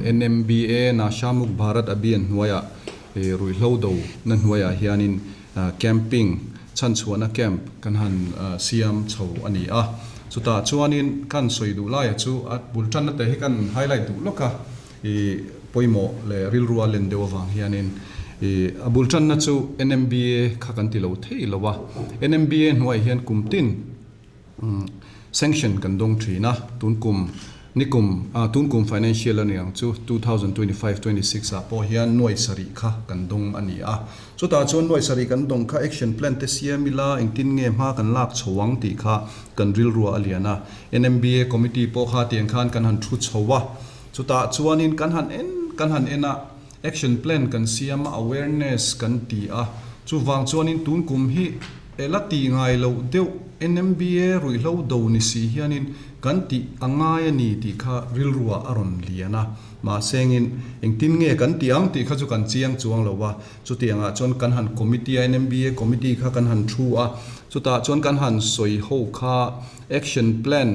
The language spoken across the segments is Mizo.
NMBA Nasha Muk Bharat Abhiyan hnuaiah ih ruihhlo do na hnuaiah hianin camping chhanchhuahna camp kan han siam chho a ni a. Chutah chuanin kan sawi duh laia chu a bul tanna te hi kan highlight duh lawk a. I pawimawh leh rilrua len deuh avang hianin i a bul tanna chu NMBA kha kan ti lo thei lo a, NMBA hnuaiah hian kum tin sanction kan dawng thin a, tun kum nikum tun kum financial a ni ang chu 2025 26 ah pawh hian nuai sarih kha kan dawng a ni a, chutah chuan nuai sarih kan dawng kha action plan te siam ila engtin nge hma kan lak chho ang tih kha kan rilrua a lian a, NMBA committee pawh kha tiang khan kan han thu chho a. Chutah chuanin kan han en kan han en a, action plan kan siam a, awareness kan ti a. Chuvang chuanin tun kum hi ela tih ngai loh deuh NMBA ruihhlo do ni si hianin kan tih a ngai a ni tih kha rilruah a rawn lian a. Mahsengin engtin nge kan tih ang tih kha chu kan chiang chuang lo a. Chutiangah chuan kan han committee a, NMBA committee kha kan han thu a. Chutah chuan kan han sawi ho kha action plan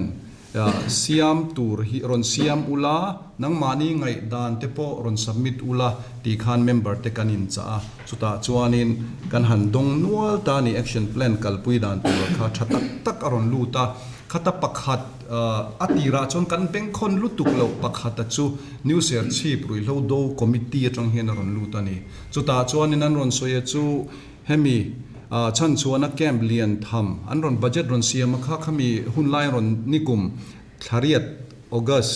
Siam tur hi rawn siam ula, nangmahni ngaihdan te pawh rawn submit ula tih khan member te kan inchah a, chutah chuanin kan han dawng nual ta ni action plan kalpui dan tur kha tha tak tak a rawn lut a, khata pakhat a tirah chuan kan bengkhawn lutuk loh pakhata chu New Serchhip Ruihhlo Do Committee atang hian a rawn lut a ni. Chutah chuanin an rawn sawi a chu Hemi chhan chuan a camp lian tham an rawn budget rawn siam a kha khami hun lai rawn nikum thlariat August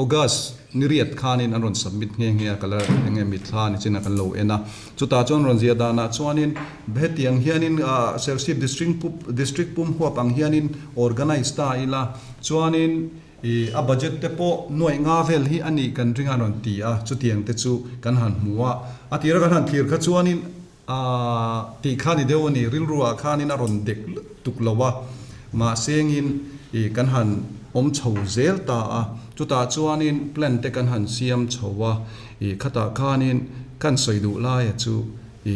August niriat khanin an rawn submit nghe nghe a ka la eng nge mitthla ni chin a kan lo en a chutah chuan rawn ziah danah chuanin hetiang hianin Serchhip district district pum huap ang hianin organize ta ila chuanin I a budget te pawh nuaih nga vel hi a nih kan ring a rawn ti a, chutiang te chu kan han hmu a. A tira kan han thlir kha chuanin aah tih kha ni deuh a ni, rilru ah khanin a rawn dek lutuk lo a, mahsengin i kan han awm chho zel ta a, chutah chuanin plan te kan han siam chho a, i khatah khanin kan sawi duh laia chu i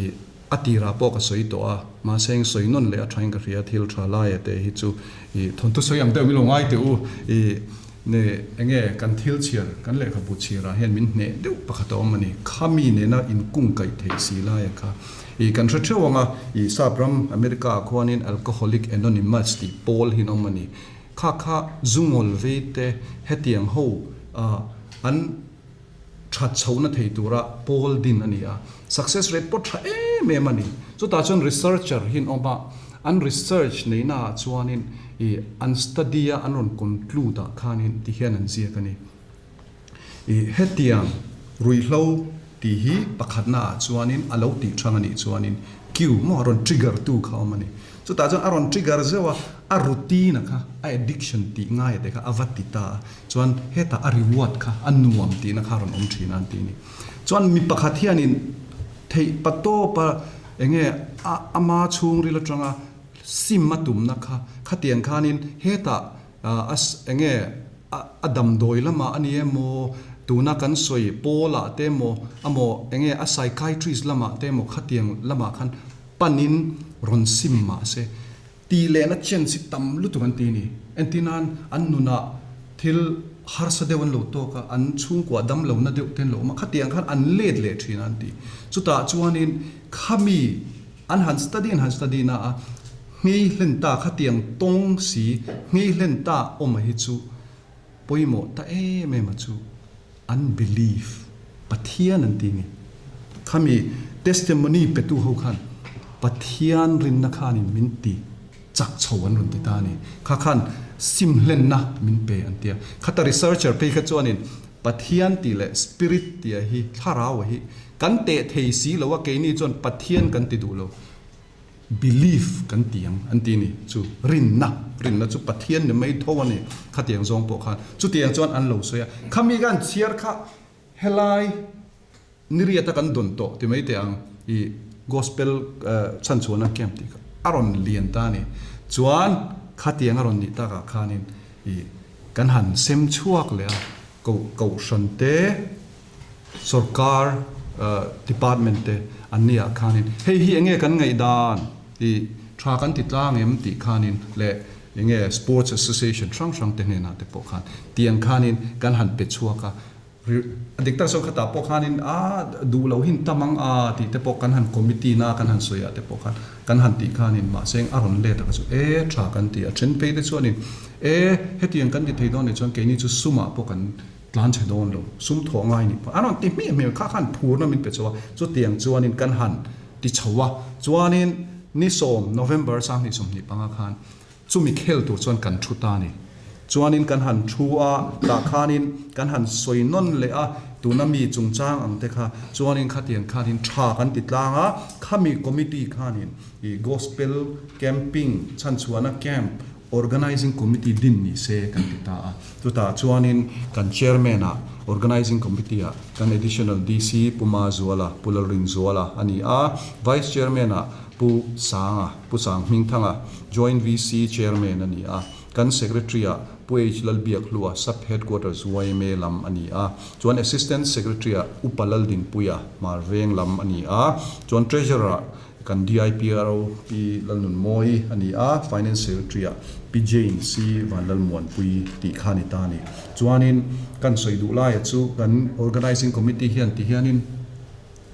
A tirah pawh ka sawi tawh a, mahse eng sawi nawn leh a thain ka hria, thil tha laia te hi chu i thawnthu sawi ang deuh min lo ngai teh u, i ne enge kan thil chhiar, kan lehkhabu chhiarah hian min hneh deuh pakhat a awm a ni, khami nena inkung kaih theih si laia kha i kan hre theuh ang a, i sap ram America ah khuanin Alcoholic Anonymous tih pawl hi an awm a ni, kha kha zungawl vei te hetiang ho an. That chhohna thei tura pawl din a ni a, success rate pawh tha em em a ni. Chutah chuan researcher hi an awm a, an research neihna ah chuanin ih an study a an rawn conclude ah khanin ti hian an ziak a ni. Ih hetiang ruihhlo tih hi pakhatna ah chuanin a lo tih thang a nih chuanin cue maw a rawn trigger tu kha a awm a ni. Chutah chuan a rawn trigger zeuh a, a routine a kha a addiction tih ngaia te kha a va ti ta a. Chuan hetah a reward kha a nuam tihna kha a rawn awm thin a an ti a ni. Chuan mi pakhat hianin theih pa tawpa enge a ama chhungril atanga sim a tumna kha khatiang khanin hetah a enge a damdawi lamah a ni emaw tuna kan sawi pawlah te emaw amaw enge a psychiatrist lamah te emaw khatiang lamah khan panin rawn sim mahse Tih lehna chance hi tam lutuk an ti a ni. Entirnan, an nunah thil harsa deuh an lo tawk a, an chhungkuah dam lohna deuh te an lo awm a, khatiang khan an let leh thin a an ti. Chutah chuanin khami an han study an han study na a, nghei hlen ta khatiang tawng si nghei hlen ta awm a hi chu pawimawh ta em em a chu an belief Pathian an ti a ni. Khami testimony petu ho khan Pathian rinna khanin min ti chak chho an rawn ti ta a ni. Kha khan sim hlenna min pe an ti a. Khata researcher phei kha chuanin Pathian tih leh spirit tih hi thlarau hi kan teh thei si lo a, keini chuan Pathian kan ti duh lo. Belief kan ti ang an ti ni chu rinna, rinna chu Pathian ni mai tho a ni khatiang zawng pawh khan chutiang chuan an lo sawi a, khami khan chhiar kha helai niriata kan dawn tawh ti mai teh ang i gospel chhan chhuahna camp tih kha a rawn lian ta a ni chuan khatiang a rawn nih takah khanin i kan han sem chhuak leh a koh kohhran te Sorkar department te an ni ah khanin hei hi enge kan ngaihdan tih tha kan ti tlang em tih khanin leh enge sports association hrang hrang te hnenah te pawh khan tiang khanin kan han pe chhuak a. A dik tak chuan khatah pawh khanin a duh loh hin tam ang a tih te pawh kan han committee na kan han sawi ah te pawh khan kan han tih khanin mahse a rawn let a kha chu e tha kan ti a then phei te chuanin e hetiang kan ti thei dawn nih chuan keini chu sumah pawh kan tlan chhe dawn lo sum thawh ngai nih pawh a rawn ti hmiah hmiah kha khan phurna min pe chho a chutiang chuanin kan han ti chho a chuanin ni sawm November 2025 khan Chumi khel tur chuan kan thu ta a ni. Chuanin kan han thu a, tah khanin kan han sawi nawn leh a, tuna mi chungchang ang te kha chuanin khatiang khanin tha kan ti tlang a, khami committee khanin i Gospel Camping chhanchhuahna Camp Organizing Committee din ni se kan ti ta a. Chutah chuanin kan Chairman ah Organizing Committee ah kan Additional DC Pu Mazuala, Pu Lalrinzuala a ni a, Vice Chairman ah Pu Sanga, Pu Sang Hmingthanga, Joint VC Chairman a ni a, kan Secretary-ah Pu H. Lalbiakhlua, Sub Headquarters yma lam a ni a, chuan Assistant Secretary-ah Upa Laldinpuia, Marveng lam a ni a, chuan Treasurer-ah kan DIPRO Pi Lalnunmawii a ni a, Finance Secretary-ah Pi Jane C. Vanlalmuanpuii tih kha a ni ta a ni. Chuanin kan sawi duh laia chu kan Organising Committee hian ti hianin,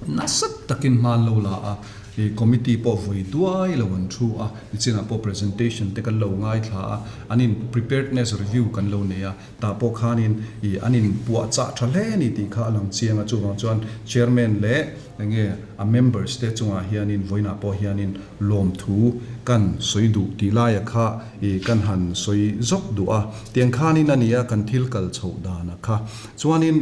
Nasa takin hma an lo la a, i committee pawh vawi duai lo an thu a, nichinah pawh presentation te kan lo ngaithla a, an in preparedness review kan lo nei a, tah pawh khanin i an in puah chah tha hle a ni tih kha a lang chiang a, chuvang chuan chairman leh enge a members te chungah hianin vawiinah pawh hianin lawmthu kan sawi duh tih laia kha i kan han sawi zawk duh a, tiang khanin a nia kan thil kal chhoh dana kha. Chuanin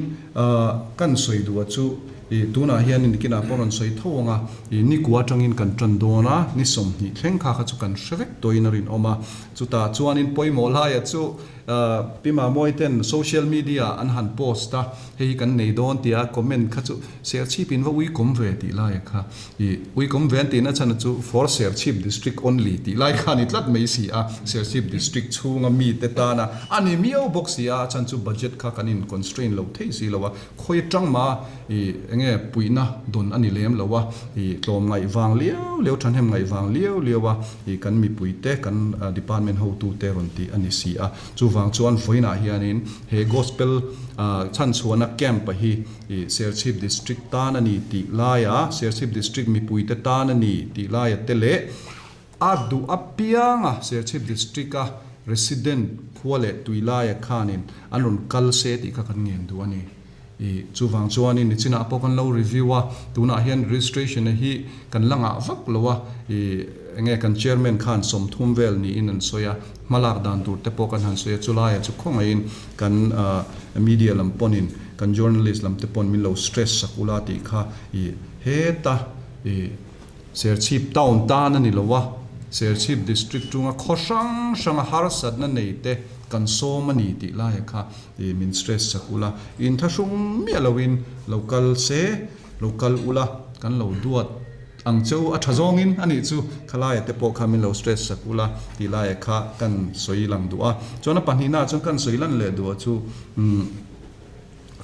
kan sawi duh a chu. I tunah hian nikinah pawh rawn sawi tho ang a, i nikua atangin kan tan dawn a, ni 20 thleng kha kha chu kan hre vek tawhin a rinawm a. Chutah chuanin pawimawh laia chu Pi Mamawii ten social media an han post a, hei hi kan nei dawn tia comment kha chu Serchhip in va uikawm ve tih laia kha i uikawm ve an tihna chhan chu for Serchhip district only tih lai kha a ni tlat mai si a, Serchhip district chhunga mite tana a ni miau bawk si a, a chhan chu budget kha kan in constrain lo thei si lo a. Khawi atang mah i enge puihna dawn a ni lem lo a, i tlawm ngaih vang liau liau, thahnem ngaih vang liau liau a i kan mipuite, kan department hotute rawn tih a ni si a. Chuvang chuan vawiinah hianin he Gospel chhanchhuahna camp a hi i Serchhip District tan a ni tih laia, Serchhip District mipuite tan a ni tih laia te leh a duh apianga Serchhip District a Resident khua leh tui laia khanin an rawn kal se tih kha kan ngen duh a ni. I chuvang chuanin nichinah pawh kan lo review a, tunah hian registration a hi kan la ngah vak lo a, i enge kan chairman khan 30 vel niin an sawi a, hmalak dan tur te pawh kan han sawi a, chulaiah chu khawngaihin kan media lam pawnin kan journalist lam te pawn min lo stress sak ula tih kha i heta i Serchhip town tan a ni lo a, Serchhip district chunga khaw hrang hranga harsatna nei te kan sawm a ni tih laia kha i min stress sak ula, inthahrung miah loin lo kal se, lo kal ula, kan lo duat ang che u a tha zawngin a nih chu khalaia te pawh kha min lo stress sak ula tih laia kha kan sawi lang duh a. Chuan a pahnihnaah chuan kan sawi lan leh duh a chu umm.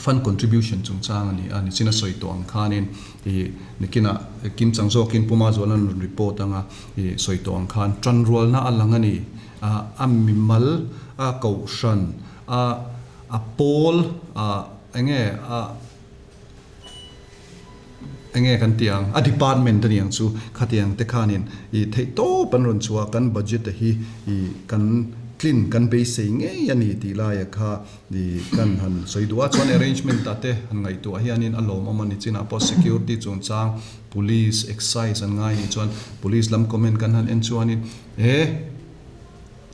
Fund contribution chungchang a ni a, nichin a sawi tawh ang khanin ih nikinah kimchang zawkin Puma Zuala an rawn report anga ih sawi tawh ang khan tanrualna a lang a ni. A mimal, a kohhran, a a pawl, a enge a enge kan tih ang a department a ni ang chu khatiang te khanin ih theih tawp an rawn chhuah a, kan budget a hi ih kan tlin kan beisei ngei a ni tih laia kha I kan han sawi duh a, chuan arrangement ah te han ngaihtuah hianin a lawmawm a ni chinah pawh security chungchang police, excise an ngai nih chuan police lam comment kan han en chuanin e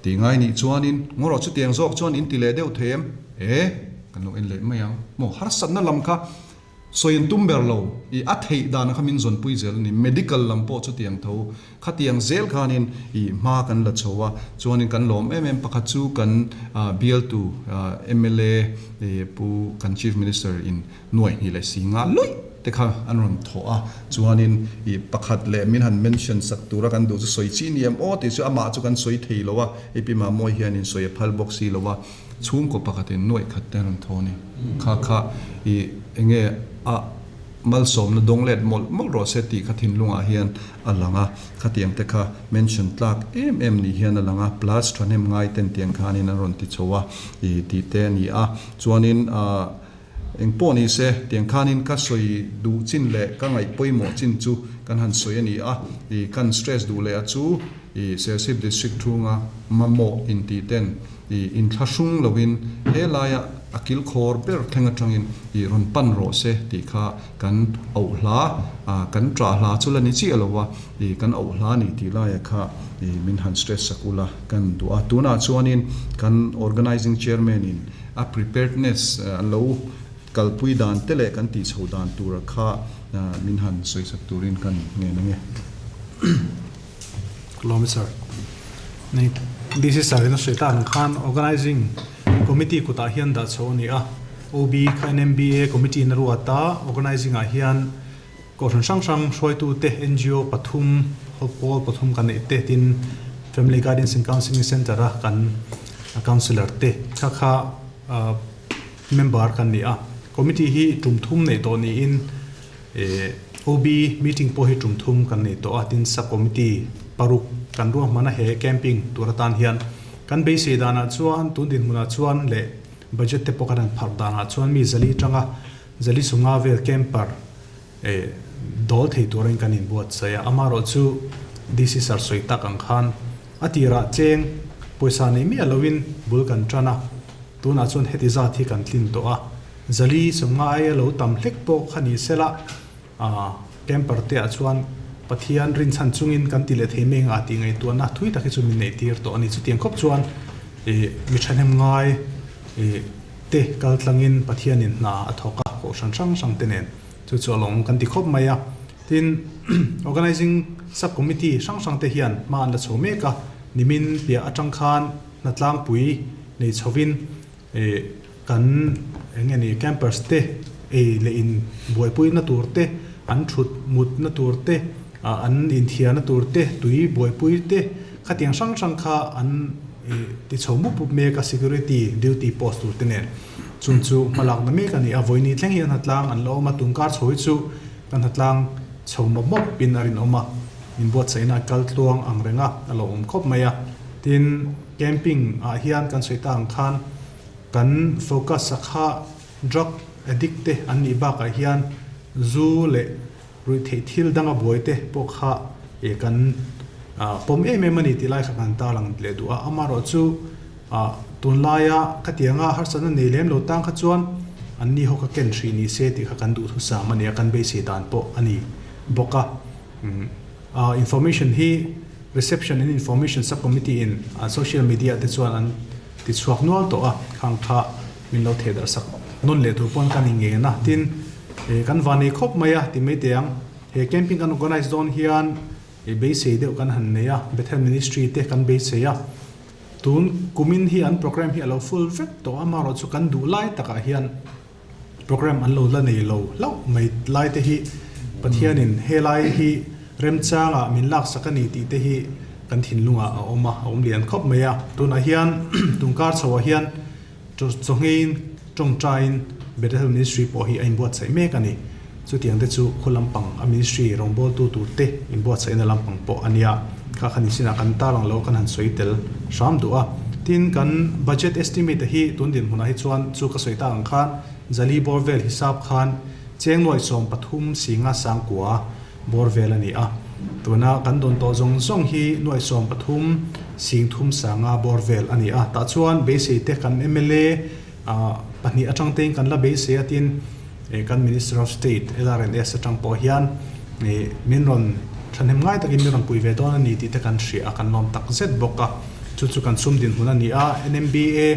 tih ngai nih chuanin ngaw rawh chutiang zawk chuan in ti leh deuh thei em e kan lo en leh mai ang maw harsatna lam kha Sawi an tum ber lo. I a theih dan kha min zawnpui zel a ni. Medical lam pawh chutiang tho. Khatiang zel khanin i hma kan la chho a. Chuanin kan lawm em em pakhat chu kan bialtu mla pu kan Chief Minister in nuai hnih leh si nga luih te kha an rawn thawh a. Chuanin i pakhat leh min han mention sak tura kan duh chu sawi chi ni em aw tih chu amah chu kan sawi thei lo a. Pi Mamawii hianin sawi a phal bawk si lo a. Chhungkaw pakhatin nuaih khat te rawn thaw a ni. Kha kha i enge a malsawmna dawng let mawlh mawlh rawh se tih kha thinlungah hian a lang a, khatiang te kha mention tlak em em ni hian a lang a, plus thahnem ngai ten tiang khanin an rawn ti chho a i tih te a ni a. Chuanin ah. Eng pawh ni se, tiang khanin ka sawi duh chin leh ka ngaih pawimawh chin chu kan han sawi a ni a, ih kan stress duh leh a chu ih Serchhip District chhunga mamawh intih ten ih inthlahrung loin he laia a kilkhawr ber thleng atangin ih rawn pan rawh se tih kha kan auh hla, kan ṭah hla chu la ni chiah lo a, ih kan auh hla a ni tih laia kha ih min han stress sak ula kan duh a. Tunah chuanin kan Organising Chairman in a preparedness an lo kalpui dan te leh kan tih chho dan tura kha min han sawi sak turin kan ngen ang e. Lawmi sir. Ni DC sir in a sawi tak ang khan Organising Committee kutah hian dah chho a ni a. OB kha NMBA Committee in a ruat a, Organising ah hian Kohhran hrang hrang hruaitute NGO pathum, pawl pathum kan neih te tin Family Guidance and Counselling Centre a kan Counsellor te kha kha member kan ni a. Committee hi tum thum neih tawh niin OB meeting pawh hi tum thum kan nei tawh a, tin sub committee paruk kan ruahman a he camping tur atan hian kan beisei danah chuan tun dinhmunah chuan leh budget te pawh kan han pharh danah chuan mi zali tanga zali sunga vel camper dawl thei turin kan inbuatsaih a, amaherawh chu DC sir sawi tak ang khan a tirah cheng pawisa nei miah loin bul kan tan a, tunah chuan heti zat hi kan tlin tawh a. Zali sawmnga aia lo tam hlek pawh kha ni sela, camper te ah chuan Pathian rinchhan chungin kan ti leh thei mai anga tih ngaihtuahna thui tak hi chu min neih tir tawh a ni. Chutiang khawp chuan mi thahnem ngai te kal tlangin Pathianin hna a thawk a, kohhran hrang hrang te nen chu chu a lawmawm kan ti khawp mai a. Tin, Organising Sub Committee hrang hrang te hian hma an la chho mek a, nimin piah atang khan hnatlangpui nei chhovin, Kan eng nge ni campers te ei leh in buaipui na tur te, an thut mut na tur te, an inthiar na tur te, tui buaipui te khatiang hrang hrang kha an ti chho mup mup mek a security duty post tur te nen chung chu hmalak na mek a ni a, vawiini thleng hian hnatlang an la awm a, tungkar chho hi chu kan hnatlang chho mawp mawp in a rinawm a, inbuatsaihna a kal tluang ang reng a, a lo awm khawp mai a, tin. Camping ah hian kan sawi ta ang khan kan focus a kha drug addict te an nih bakah hian zu leh ruihtheih thil danga buai te pawh kha eh kan pawm em em a ni tih lai kha kan tarlang leh duh a. Amaherawhchu tunlaia khatianga harsatna nei lem lo tang kha chuan an ni ho kha ken hrih ni se tih kha kan duhthusam a ni a, kan beisei dan pawh a ni bawk a. Information hi Reception and Information Sub-Committee in social media te chuan an ti chhuak nual tawh a, khang kha min lo theh darh sak nawn leh tur pawn kan ingen a. Tin, kan van nei khawp mai a ti mai teh ang. He camping kan organize dawn hian beisei deuh kan han nei a, Bethel Ministry te kan beisei a. Tun kumin hi an program hi a lo full vek tawh a, amaherawhchu kan duh lai takah hian Program an lo la nei lo hlauh mai lai te hi Pathianin helai hi remchangah min laksak a ni tih te hi kan thinlungah a awm a, a awm lian khawp mai a. Tunah hian tungkar chhoah hian chawngeiin tawngtaiin Bethel Ministry pawh hi a inbuatsaih mek a ni. Chutiang te chu khu lampang a ministry rawngbawltu tur te inbuatsaihna lampang pawh a nia. Kha kha nisinah kan tarlang lo kan han sawi tel hram duh a. Tin, kan budget estimate a hi tun dinhmunah hi chuan chu ka sawi tak ang khan Zali bawr vel hisap khan cheng nuaih 13 singa sangkua bawr vel a ni a. Tuna kan dawn tawh zawng zawng hi nuaih 13 sing thum sanga bawr vel a ni a. Tah chuan beisei te kan mla pahnih atang tein kan la beisei a tin kan Minister of State LRNS atang pawh hian min rawn thahnem ngai takin min rawn pui ve dawn a ni tih te kan hria a, kan lawm tak zet bawk a. Chu chu kan sum dinhmun a ni a, NMBA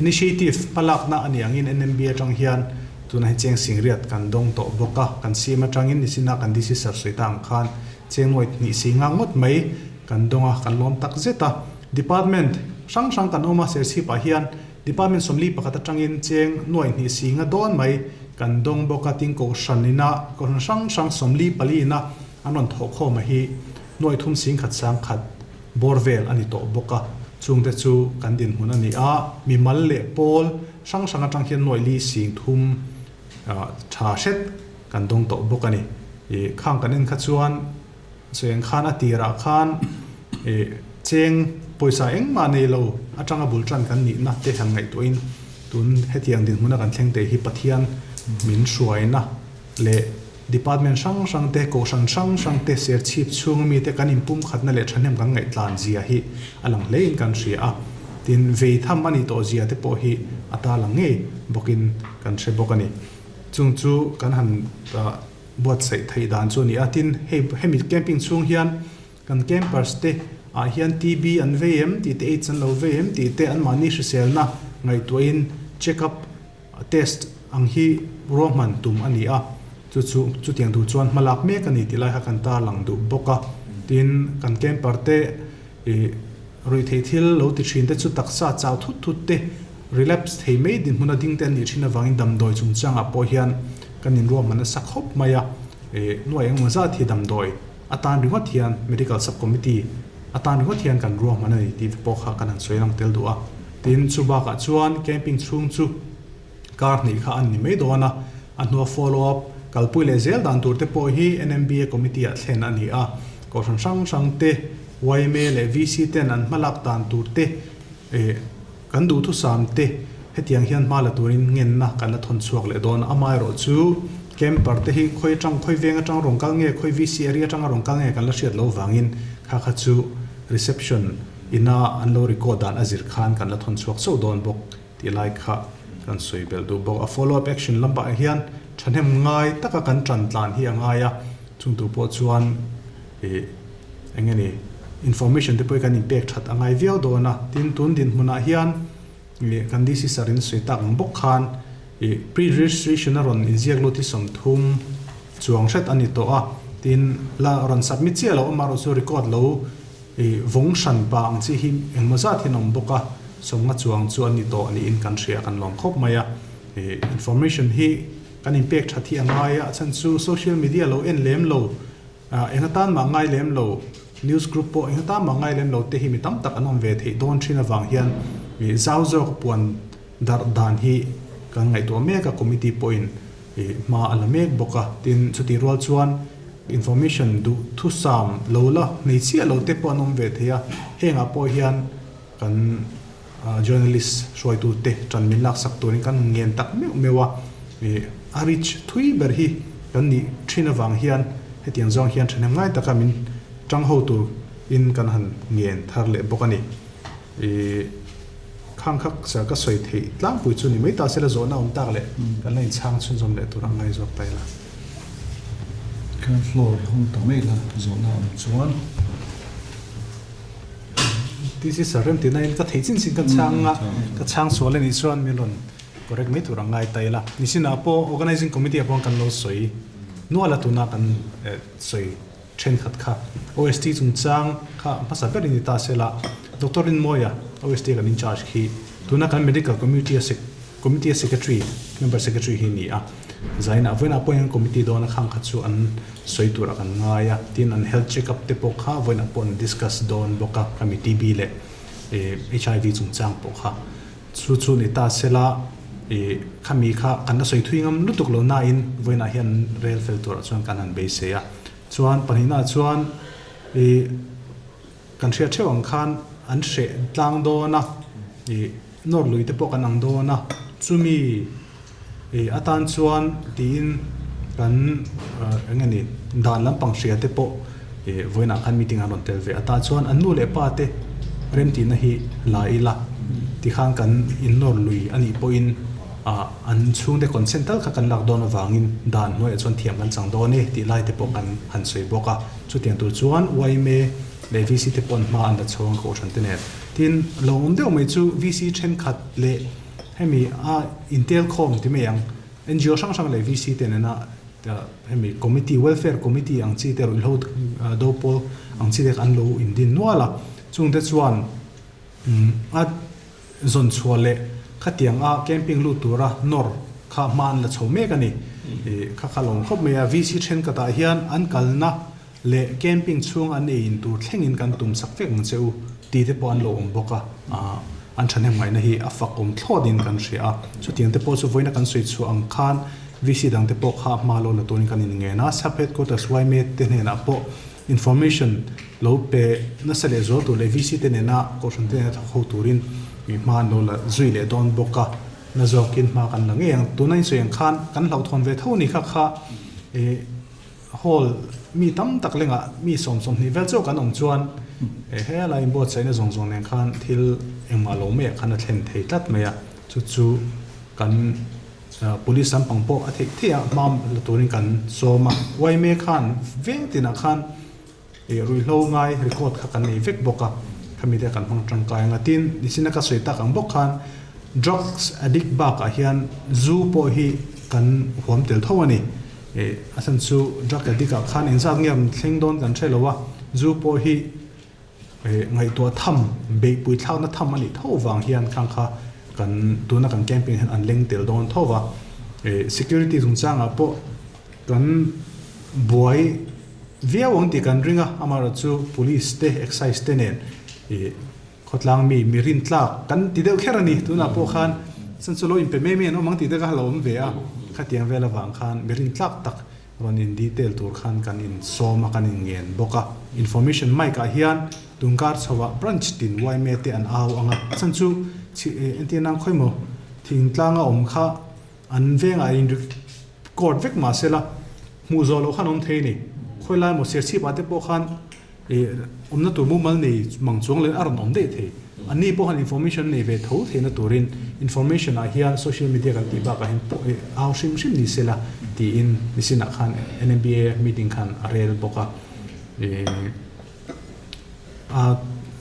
initiative hmalakna a nih angin NMB atang hian tunah hi cheng singriat kan dawng tawh bawk a, kan CM atangin nichina kan DC sir sawi ta ang khan cheng nuaih hnih singa ngawt mai kan dawng a, kan lawm tak zet a. Department hrang hrang kan awm a, Serchhip ah hian Department 41 atangin cheng nuaih hnih singa dawn mai kan dawng bawk a, tin Kohhran ina Kohhran hrang hrang 44 ina an rawn thawh khawm a hi nuaih thum sing khat sang khat bawr vel a ni tawh bawk a, chungte chu kan dinhmun a ni a, mimal leh pawl hrang hrang atang hian nuaih li sing thum tha hret kan dawng tawh bawk a ni. Khang kan en kha chuan. Sawiang khan a tirah khan cheng pawisa engmah nei lo atanga bul tan kan nihna te han ngaihtuahin Tun hetiang dinhmuna kan thleng te hi Pathian min hruaina leh Department hrang hrang te, Kohhran hrang hrang te, Serchhip chhunga mite kan inpumkhatna leh thahnem kan ngaihtlan zia hi a lang hlein kan hria a. Tin, veitham a nih tawh zia te pawh hi a ta lang ngei bawkin kan hre bawk a ni. Chung chu kan han buatsaih theih dan chu a ni a. Tin, hei hemi camping chhung hian kan campers te ah hian TB an vei em tih te, AIDS an lo vei em tih te anmahni hriselna ngaihtuahin check up Test ang hi ruahman tum a ni a, chu chu chutiang duh chuan hma lak mek a ni tih lai kha kan tarlang duh bawk a. Tin, kan camper te ih ruihtheih thil lo ti thin te chu taksa chau thut thut te, relapse thei mai dinhmun a ding te an nih thin avangin damdawi chungchangah pawh hian kan inruahman nasa khawp mai a. Ih nuai engemaw zat hi damdawi atan ringawt hian Medical Sub Committee atan ringawt hian kan ruahman a ni tih pawh kha kan han sawi lang tel duh a. Tin, chu bakah chuan camping chhung chu kar hnih kha an ni mai dawn a, a hnua follow up kalpui leh zel dan tur te pawh hi NMBA committee ah thlen a ni a, kohhran hrang hrang te, yma leh VC ten an hmalak dan tur te eh kan duhthusam te hetiang hian hma la turin ngenna kan la thawn chhuak leh dawn a, amaherawh chu camper te hi khawi atang khawi veng atang rawn kal nge khawi VC area atanga rawn kal nge kan la hriat loh vangin kha kha chu reception Ina an lo record dan a zir khan kan la thawn chhuak chauh dawn bawk tih lai kha kan sawi belh duh bawk. A follow up action lamah hian thahnem ngai taka kan tan tlan hi a ngai a, chung tur pawh chuan ih eng nge ni information te pawh hi kan inpek that a ngai viau dawn a. Tin, tun dinhmunah hian ih kan DC sir in sawi tak ang bawk khan ih pre-registration a rawn inziak lut hi 30 chuang hret a ni tawh a, tin la rawn submit chiah loh amaherawhchu chu record lo I vawng hran pa ang chi hi engmaw zat hian a awm bawk a, 50 chuang chu an ni tawh niin kan hria, kan lawm khawp mai a. I information hi kan inpek that hi a ngai a, a chhan chu social media lo en lem lo, eng atan mah ngai lem lo, news group pawh eng atan mah ngai lem lo te hi mi tam tak an awm ve theih dawn thin avang hian i zau zawk puan darh dan hi kan ngaihtuah mek a, committee pawhin I hma a la mek bawk a, tin chutih rual chuan information duh thusam lo la hmeichhia lo te pawh an awm ve thei a, hengah pawh hian kan journalist hruaitu te tan min laksak turin kan ngen tak meuh meuh a, i a reach thui ber hi kan nih thin avang hian hetiang zawng hian thahnem ngai taka min tang ho tur in kan han ngen thar leh bawk a ni. I khang kha sir ka sawi theih tlangpui chu ni mai ta sela zawhna awm tak leh kan la inchhang chhunzawm leh tur a ngai zawk ta ila. Kan floor hi hawng ta mai la zawhna awm chuan. TC sir rem tihna in ka theih chin chin ka chhang a, ka chhang sual a nih chuan min rawn correct mai tur a ngai ta ila. Nisinah pawh organizing committee ah pawh kan lo sawi nual a tuna kan sawi. Thenkhat kha OST chungchang kha hmasa ber in ni ta sela, Doctor Rinmawia, OST a kan in charge khi tuna kan Medical Committee a Committee a Secretary, Member Secretary hi ni a. Zainah vawiinah pawh hian Committee dawn a khang kha chu an sawi turah kan ngai a, tin an Health Check Up te pawh kha vawiinah pawh an discuss dawn bawk a, khami TB leh HIV chungchang pawh kha. Chu chu ni ta sela i khami kha kan la sawi thui ngam lutuk lo nain vawiinah hian rel fel turah chuan kan han beisei a. Chuan pahnihnaah chuan i kan hriat theuh ang khan an hreh tlang dawn a, i nawr lui te pawh kan ang dawn a, chumi i atan chuan tiin kan eng nge ni dan lampang hria te pawh i vawiinah khan meeting an rawn tel ve a tah chuan an nu leh pa te remtihna hi la ila tikhan kan innawr lui a nih pawhin ah an chhungte consent tal kha kan lak dawn avangin dan hnuaiah chuan thiam kan chang dawn e tih lai te pawh kan han sawi bawk a, chutiang tur chuan yma leh VC te pawh an hma an la chho ang kohhran te nen. Tin, lo awm deuh mai chu VC thenkhat leh Hemi a intel khawm ti mai ang. NGO hrang hrang leh VC te nena hemi committee, welfare committee ang chi te ruihhlo do pawl ang chi te kha an lo indin nual a. Chungte chuan a zawn chhuah leh khatiang a camping lut tura nawr kha hma an la chho mek a ni. Kha kha lo awm khawp mai a. VC thenkhatah hian an kalna leh camping chhung an ei in tur thlengin kan tum sak vek ang che u tih te pawh an lo awm bawk a, an thahnem ngaihna hi a fak awm thlawt in kan hria a, chutiang te pawh chu vawiina kan sawi chhuah ang khan VC dang te pawh kha hma lo la turin kan inngen a, Sub Headquarters yma te hnenah pawh information lo pe nasa leh zual tur leh VC te nena kohhran te nena thawk ho turin hma an lo la zui leh dawn bawk a. Na zawkin hma kan la ngei ang. Tuna insawi ang khan kan hlauhthawn ve tho ni kha kha ih hall mi tam tak lengah mi 20 vel chauh kan awm chuan he lai inbuatsaihna zawng zawng nen khan thil engmah lo maiah khan a thlen thei tlat mai a. Chu chu kan police lampang pawh a theih theih a hma la turin kan sawm a. Yma khan veng tinah khan Ih ruihhlo ngai record kha kan nei vek bawk a, khami te kan hmang tangkai ang a. Tin, nichina ka sawi tak ang bawk khan drugs addict bakah hian zu pawh hi kan huam tel tho a ni. Ih a chhan chu drug addict ah khan engzat nge an thleng dawn kan hre lo a, zu pawh hi ih ngaihtuah tham, beihpui thlakna tham a nih tho vang hian khang kha kan tuna kan camping hian an leng tel dawn tho va. Ih security chungchangah pawh kan buai Viau ang tih kan ring a, amaherawhchu Police te, Excise te nen ih khawtlang mi mi rin tlak kan ti deuh kher a ni. Tunah pawh khan chan chu lo inpe mai mai an awm ang tih te kha lo awm ve a, khatiang vel avang khan mi rin tlak tak rawn in detail tur khan kan in sawm a, kan in ngen bawk a. Information mic ah hian tungkar chhoah branch tin yma te an au ang a, chan chu entir nan khawimaw thingtlanga awm kha An vengah in record vek mah sela, hmuh zawh loh khan awm thei a ni. Khawi lai maw Serchhip ah te pawh khan ih awmna tur mumal nei mang chuang leh a rawn awm daih thei. An ni pawh khan information nei ve tho theihna turin information ah hian social media kan tih bakah hian pawh ih au hrim hrim ni sela tiin nisinah khan NMBA meeting khan a rel bawk a. Ih.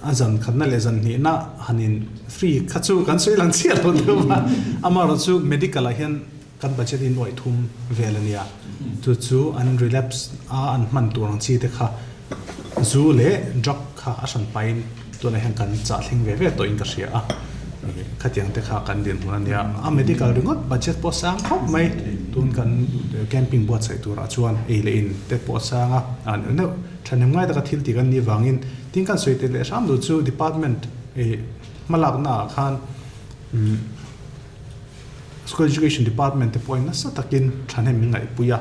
A zan khatna leh zan hnihna han in free kha chu kan sawi lang chiah lo deuh a, amaherawh chu medical ah hian kan budget in uaih thum vel a nia, chu chu an relapse a an hman tur ang chi te kha zu leh drug kha a hran pahin tunah hian kan chah thleng ve ve tawh in ka hria a, khatiang te kha kan dinhmun a nia, a medical ringawt budget pawh a sang khawp mai, tun kan camping buatsaih turah chuan ei leh in te pawh a sang a, a neuh neuh. Thahnem ngai taka thil tih kan nih vangin tin kan sawi tel leh hram duh chu department ih hmalakna ah khan School Education Department te pawhin nasa takin thahnem min ngaihpui a,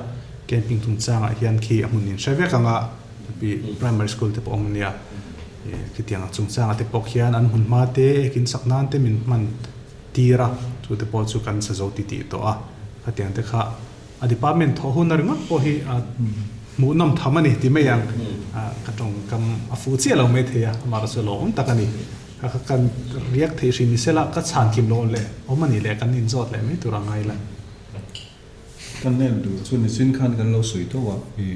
camping chungchangah hian khi a hmun in hre vek anga primary school te pawh awm ania ih khitiang chungchangah te pawh khian an hmun hma te ekin sak nan te min hman tir a, chu te pawh chu kan sa zo titih tawh a, khatiang te kha. A department thawh hun a ringawt pawh hi hmuhnawm tham a ni ti mai ang. Ka tawngkam a fuh chiah lo mai thei a, amah chu lawmawm tak a ni. Ka kan riak thei hrim ni sela ka chhan kim lo leh awm a nih leh kan inzawt leh mai tur a ngai la. Ka hnen duh chu nichin khan kan lo sawi tho a, i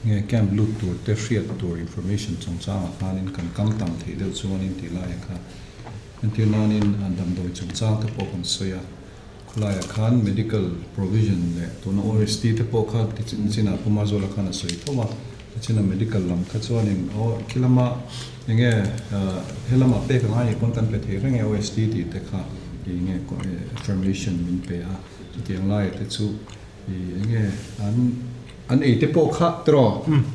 nge camp lut tur te hriat tur information chungchangah khanin kan kam tam theih deuh chuanin tih laiah khan entir nanin damdawi chungchang te pawh kan sawi a. Khawlaiah khan medical provision leh tuna OST te pawh kha tichinah Pu Mazuala khan a sawi tho a, tichina medical lam kha chuanin aw khi lama enge he lamah pek angai nih pawn kan pe thei reng e OST tih te kha enge affirmation min pe a, chutiang laiah te chu enge an an ei te pawh kha tiraw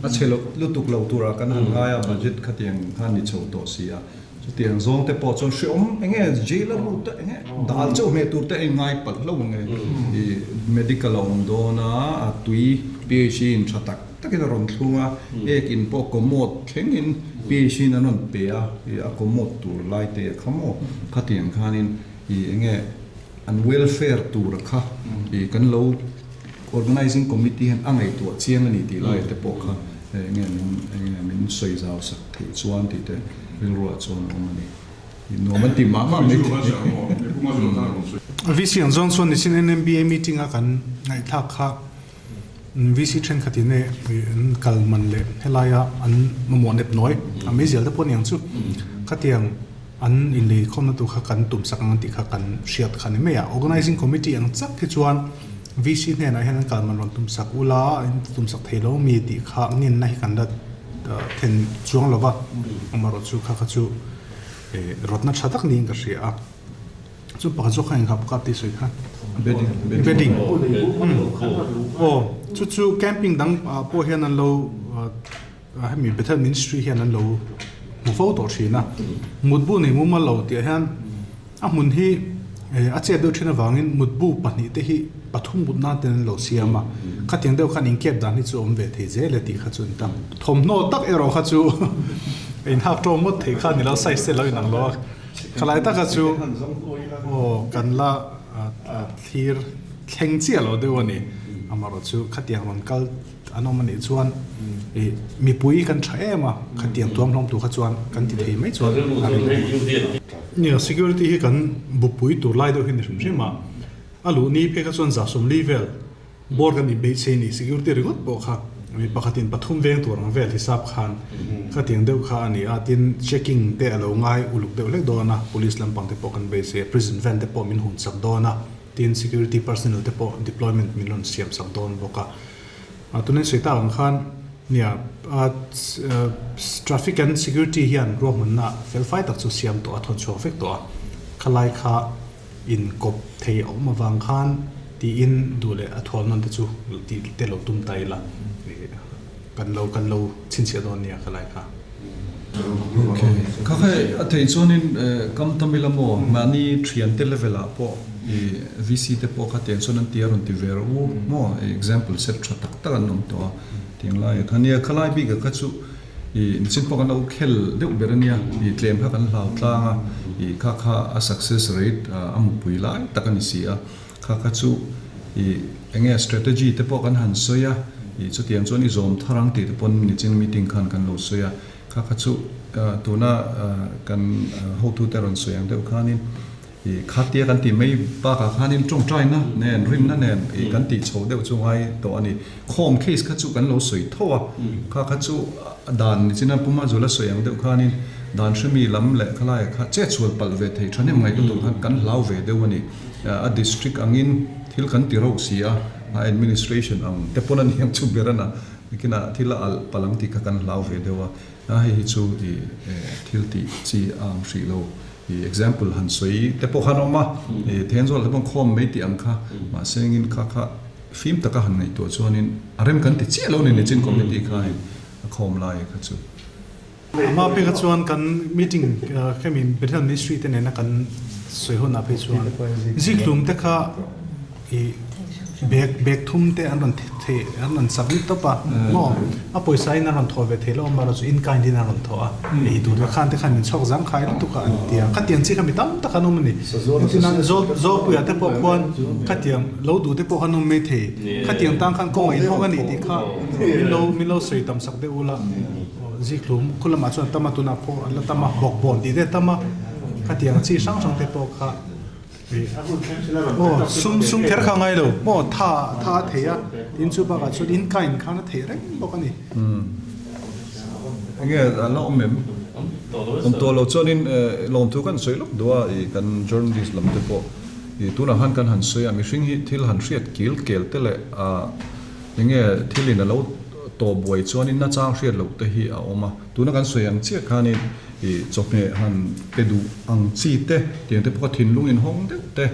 a chhe loh lutuk lo turah kan han ngai a budget khatiang khan ni chho tawh si a. Chutiang zawng te pawh chuan hreawm eng nge jail a lut te eng nge dal chauh hmeh tur te a inngai palh hlauh ang e. I medical a awm dawn a, a tui PHE in tha tak takin a rawn thlung a, ek in pawh commode thlengin PHE in an rawn pe a, i a commode tur lai te a kha maw khatiang khanin i eng nge an welfare tur a kha i kan lo organizing committee hian a ngaihtuah chiang a ni tih lai te pawh kha eng nge min eng nge min sawi zau sak theih chuan tih te rilruah chuan a awm a ni. Nuam an ti mah mah mai thei. VC ang zawng chuan nisin NMBA meeting a kan ngaihthlak kha VC thenkhat in an kal man leh helaia an mamawh nep nawi a meizial te pawh a ni ang chu khatiang an inlei khawmna tur kha kan tum sak ang tih kha kan hriat kha ni mai a. Organizing committee ang chak hi chuan VC hnenah hian an kal man rawn tum sak ula in tum sak thei lo mi tih kha ngenna hi kan la then chuang lo va, amaherawh chu kha kha chu rawtna tha tak niin ka hria a. Chu pakhat zawk kha engkha kap tih sawi kha? Bedding. Bedding. Aw chu chu camping dang pawh hian an lo Hemi Bethel Ministry hian an lo hmu fo tawh thin a, mutbu nei mumal lo tih ah hian a hmun hi a chet deuh thin avangin mutbu pahnih te hi pathum mut nan ten an lo siam a, khatiang deuh khan inkep dan hi chu a awm ve thei zel e tih kha chu an tam. Thawmhnaw tak erawh kha chu inhak tawng ngawt thei kha ni lo, size te lo inang lo a, khalai taka chu aw kan la. thlir thleng chiah lo deuh a ni. Amaherawhchu khatiang rawn kal an awm a nih chuan ih mipui kan tha em a, khatiang tuam hlawm tur kha chuan kan ti thei mai chuan a ring awm. Nia, security hi kan bupui tur lai deuh hi ni hrim hrim a, a luh ni phei kha chuan 140 vel Board kan inbeihchei ni security ringawt pawh kha mi pakhatin pathum veng tur ang vel hisap khan khatiang deuh kha a ni a, tin checking te a lo ngai uluk deuh hlek dawn a, police lampang te pawh kan beisei a, prison van te pawh min hun sak dawn a, tin security personnel te pawh deployment min rawn siam sak dawn bawk a. Tunah sawi tak ang khan nia traffic and security hian ruahmanna felfai tak chu siam tawh a, thawn chhuak vek tawh a, khalai kha inkawp thei a awm avang khan tiin duh leh a thual nawn te chu tih te lo tum ta ila kan lo kan lo chhinchhiah dawn nia ka lai kha. Ok. Kha khai a theih chuanin kam tam ila maw mahni thiante level ah pawh i VC te pawh kha tiang chuan an ti a rawn ti ve rawh u maw example set tha tak tak an awm tawh a tiang lai ah khan nia khalai bik ah kha chu I nichin pawh kan lo khel deuh ber a nia, i tlem kha kan hlau tlang a, i kha kha a success rate a mupui lai tak a ni si a, kha kha chu i enge strategy te pawh kan han sawi a, i chutiang chuan i zawm thar ang tih te pawn nichin meeting khan kan lo sawi a, kha kha chu tuna kan hotute rawn sawi ang deuh khanin I khatia kan tih mai bakah khanin tawngtaina nen, rinna nen i kan tih chho deuh chu ngai tawh a ni. Khawm case kha chu kan lo sawi tho a, kha kha chu dan nichina Puma Zula sawi ang deuh khanin dan hremi lam leh khalai kha chetsual palh ve thei thahnem ngaih lutuk khan kan hlau ve deuh a ni. A district angin thil kan ti rauh si a, a administration ang te pawn a ni ang chu ber a na, nikinah thil a alh palh ang tih kha kan hlau ve deuh a, hei hi chu i thil tih chi a ang hrih lo. I example han sawi te pawh khan a awm a, i Thenzawl te pawh khawm mai tih ang kha, mahse engin kha kha fim taka han ngaihtuah chuanin a rem kan ti chiah lo ni nichin committee khain a khawm lai kha chu. Amah phei kha chuan kan meeting khemi Bethel Ministry te nena kan sawi hunah phei chuan zikhlum te kha i Bag bag thum te an rawn thei an rawn submit tawp a maw a pawisa in an rawn thawh ve thei lo amaherawh chu in kind in an rawn thawh a ei tur te khan te khan min chhawk zang khai lutuk a an ti a khatiang chi kha mi tam tak an awm a ni engtin zawl zawlpuia te pawh khuan khatiang lo duh te pawh khan awm mai thei khatiang tang khan kawng a inhawng a nih tih kha min lo min lo sawi tam sak deuh ula zikhlum khu lamah chuan tam a tunah pawh an la tam a bawkbawn tih te a tam a khatiang chi hrang hrang te pawh kha. Aw sum sum kher kha ngai lo maw tha tha a thei a tin chu bakah chuan in ka in khan a thei reng bawk a ni. Enge a la awm em? Awm tawh lo chuanin lawmthu kan sawi lawk duh a i kan journalist lam te pawh i tunah khan kan han sawi a mihring hi thil han hriat kil kel te leh a enge thil in a lo tawh buai chuanin nachang hriat loh te hi a awm a. Tuna kan sawi ang chiah khanin ih chawhmeh han pe duh ang chi te, tiang te pawh kha thinlung inhawng deuh te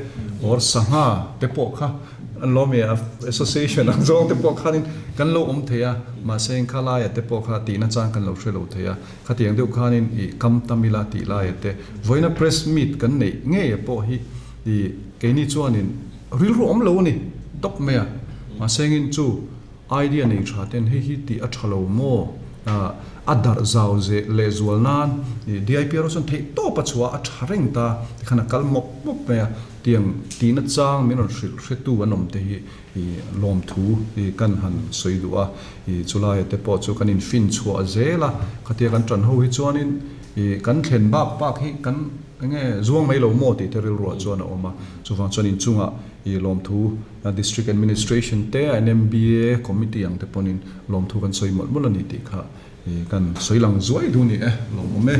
or sangha te pawh kha an lo awm e a association ang zawng te pawh khanin kan lo awm thei a, mahse kha laia te pawh kha tihna chang kan lo hre lo thei a, khatiang deuh khanin ih kam tam ila tih laia te vawiina press meet kan neih ngei a pawh hi ih keini chuanin rilru awm lo a ni tawp mai a, mahse engin chu Idea nei tha ten hei hi tih a tha lo maw? A darh zau zeh leh zual nan DIP erawh chuan theih tawp a chhuah a tha reng ta tikhan a kal mawp mawp mai a, tiang tihna chang min rawn hrilh hretu an awm te hi lawmthu kan han sawi duh a, chulaia te pawh chu kan infin chhuah zel a, khatia kan tan ho hi chuanin kan thlen bak bak hi kan enge zuang mai lo maw tih te rilruah chuan a awm a, chuvang chuan inchungah lawmthu District Administration te NMBA Committee ang te pawhin lawmthu kan sawi mawlh mawlh a ni tih kha kan sawi lang zuai duh ni e, lawmawm e.